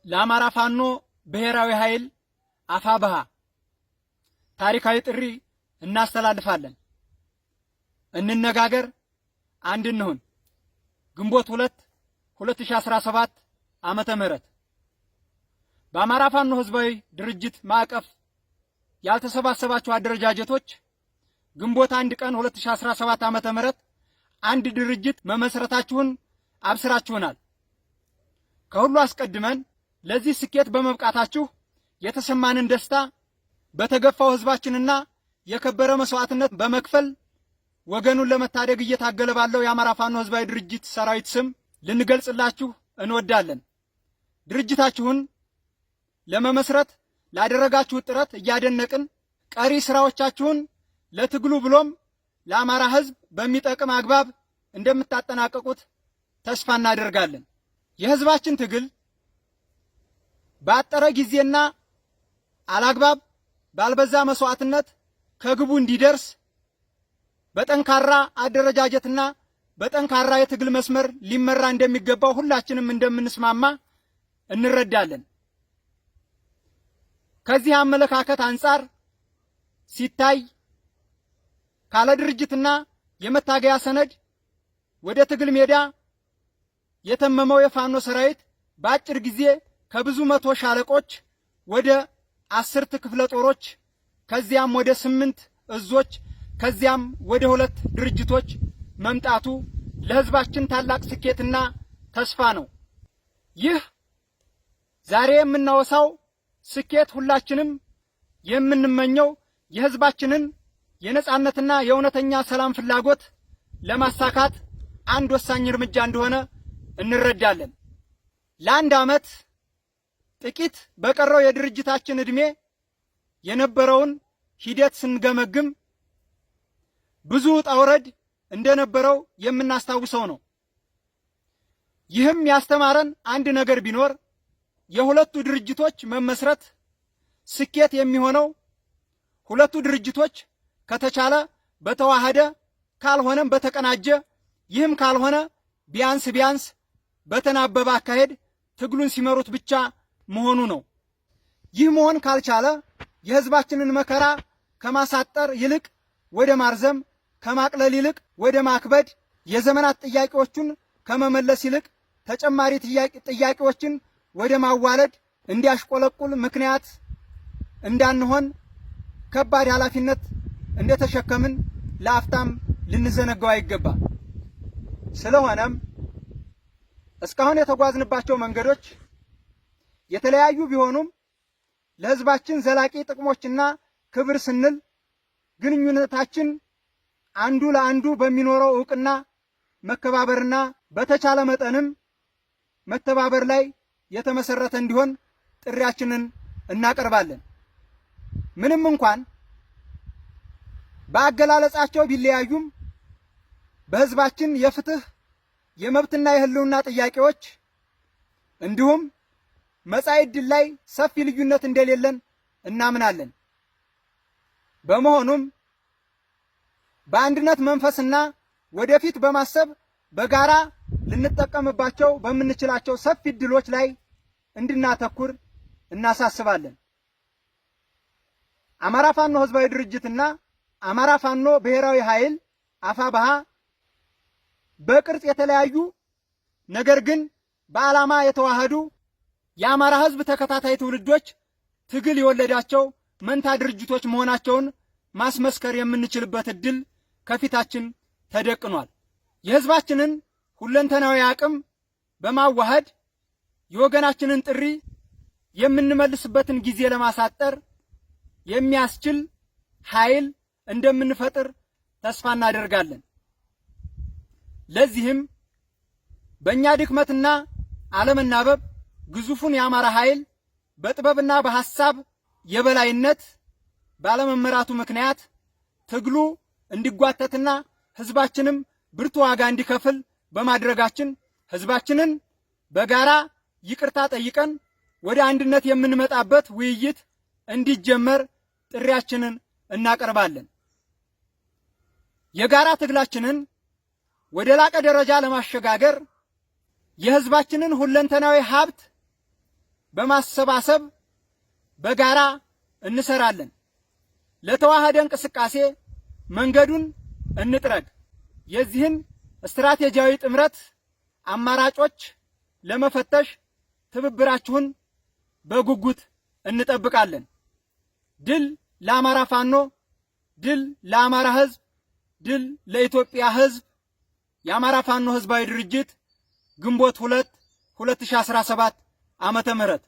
ለአማራ ፋኖ ብሔራዊ ኃይል አፋብሃ ታሪካዊ ጥሪ እናስተላልፋለን። እንነጋገር፣ አንድ እንሁን። ግንቦት 2 2017 ዓመተ ምህረት በአማራ ፋኖ ህዝባዊ ድርጅት ማዕቀፍ ያልተሰባሰባችሁ አደረጃጀቶች ግንቦት 1 ቀን 2017 ዓመተ ምህረት አንድ ድርጅት መመስረታችሁን አብስራችሁናል። ከሁሉ አስቀድመን ለዚህ ስኬት በመብቃታችሁ የተሰማንን ደስታ በተገፋው ህዝባችንና የከበረ መስዋዕትነት በመክፈል ወገኑን ለመታደግ እየታገለ ባለው የአማራ ፋኖ ህዝባዊ ድርጅት ሰራዊት ስም ልንገልጽላችሁ እንወዳለን። ድርጅታችሁን ለመመስረት ላደረጋችሁት ጥረት እያደነቅን ቀሪ ስራዎቻችሁን ለትግሉ ብሎም ለአማራ ህዝብ በሚጠቅም አግባብ እንደምታጠናቀቁት ተስፋ እናደርጋለን። የህዝባችን ትግል ባጠረ ጊዜና አላግባብ ባልበዛ መስዋዕትነት ከግቡ እንዲደርስ በጠንካራ አደረጃጀትና በጠንካራ የትግል መስመር ሊመራ እንደሚገባው ሁላችንም እንደምንስማማ እንረዳለን። ከዚህ አመለካከት አንጻር ሲታይ ካለ ድርጅትና የመታገያ ሰነድ ወደ ትግል ሜዳ የተመመው የፋኖ ሰራዊት በአጭር ጊዜ ከብዙ መቶ ሻለቆች ወደ 10 ክፍለ ጦሮች፣ ከዚያም ወደ 8 እዞች፣ ከዚያም ወደ 2 ድርጅቶች መምጣቱ ለሕዝባችን ታላቅ ስኬትና ተስፋ ነው። ይህ ዛሬ የምናወሳው ስኬት ሁላችንም የምንመኘው የሕዝባችንን የነጻነትና የእውነተኛ ሰላም ፍላጎት ለማሳካት አንድ ወሳኝ እርምጃ እንደሆነ እንረዳለን። ለአንድ ዓመት ጥቂት በቀረው የድርጅታችን ዕድሜ የነበረውን ሂደት ስንገመግም ብዙ ውጣ ውረድ እንደነበረው የምናስታውሰው ነው። ይህም ያስተማረን አንድ ነገር ቢኖር የሁለቱ ድርጅቶች መመስረት ስኬት የሚሆነው ሁለቱ ድርጅቶች ከተቻለ በተዋሃደ፣ ካልሆነም በተቀናጀ፣ ይህም ካልሆነ ቢያንስ ቢያንስ በተናበበ አካሄድ ትግሉን ሲመሩት ብቻ መሆኑ ነው። ይህ መሆን ካልቻለ የሕዝባችንን መከራ ከማሳጠር ይልቅ ወደ ማርዘም፣ ከማቅለል ይልቅ ወደ ማክበድ፣ የዘመናት ጥያቄዎቹን ከመመለስ ይልቅ ተጨማሪ ጥያቄዎችን ወደ ማዋለድ እንዲያሽቆለቁል ምክንያት እንዳንሆን ከባድ ኃላፊነት እንደተሸከምን ለአፍታም ልንዘነጋው አይገባ። ስለሆነም እስካሁን የተጓዝንባቸው መንገዶች የተለያዩ ቢሆኑም ለሕዝባችን ዘላቂ ጥቅሞችና ክብር ስንል ግንኙነታችን አንዱ ለአንዱ በሚኖረው ዕውቅና መከባበርና በተቻለ መጠንም መተባበር ላይ የተመሰረተ እንዲሆን ጥሪያችንን እናቀርባለን። ምንም እንኳን በአገላለጻቸው ቢለያዩም በሕዝባችን የፍትህ፣ የመብትና የህልውና ጥያቄዎች እንዲሁም መጻኢ ዕድል ላይ ሰፊ ልዩነት እንደሌለን እናምናለን። በመሆኑም በአንድነት መንፈስና ወደፊት በማሰብ በጋራ ልንጠቀምባቸው በምንችላቸው ሰፊ ዕድሎች ላይ እንድናተኩር እናሳስባለን። አማራ ፋኖ ህዝባዊ ድርጅትና አማራ ፋኖ ብሔራዊ ኃይል አፋብሃ በቅርጽ የተለያዩ ነገር ግን በዓላማ የተዋሃዱ የአማራ ህዝብ ተከታታይ ትውልዶች ትግል የወለዳቸው መንታ ድርጅቶች መሆናቸውን ማስመስከር የምንችልበት ዕድል ከፊታችን ተደቅኗል። የህዝባችንን ሁለንተናዊ አቅም በማዋሃድ የወገናችንን ጥሪ የምንመልስበትን ጊዜ ለማሳጠር የሚያስችል ኃይል እንደምንፈጥር ተስፋ እናደርጋለን። ለዚህም በእኛ ድክመትና አለመናበብ ግዙፉን የአማራ ኃይል በጥበብና በሐሳብ የበላይነት ባለመመራቱ ምክንያት ትግሉ እንዲጓተትና ህዝባችንም ብርቱ ዋጋ እንዲከፍል በማድረጋችን ህዝባችንን በጋራ ይቅርታ ጠይቀን ወደ አንድነት የምንመጣበት ውይይት እንዲጀመር ጥሪያችንን እናቀርባለን። የጋራ ትግላችንን ወደ ላቀ ደረጃ ለማሸጋገር የህዝባችንን ሁለንተናዊ ሀብት በማሰባሰብ በጋራ እንሰራለን። ለተዋሃደ እንቅስቃሴ መንገዱን እንጥረግ። የዚህን ስትራቴጂያዊ ጥምረት አማራጮች ለመፈተሽ ትብብራችሁን በጉጉት እንጠብቃለን። ድል ለአማራ ፋኖ፣ ድል ለአማራ ሕዝብ፣ ድል ለኢትዮጵያ ሕዝብ። የአማራ ፋኖ ሕዝባዊ ድርጅት ግንቦት 2 2017 ዓመተ ምህረት።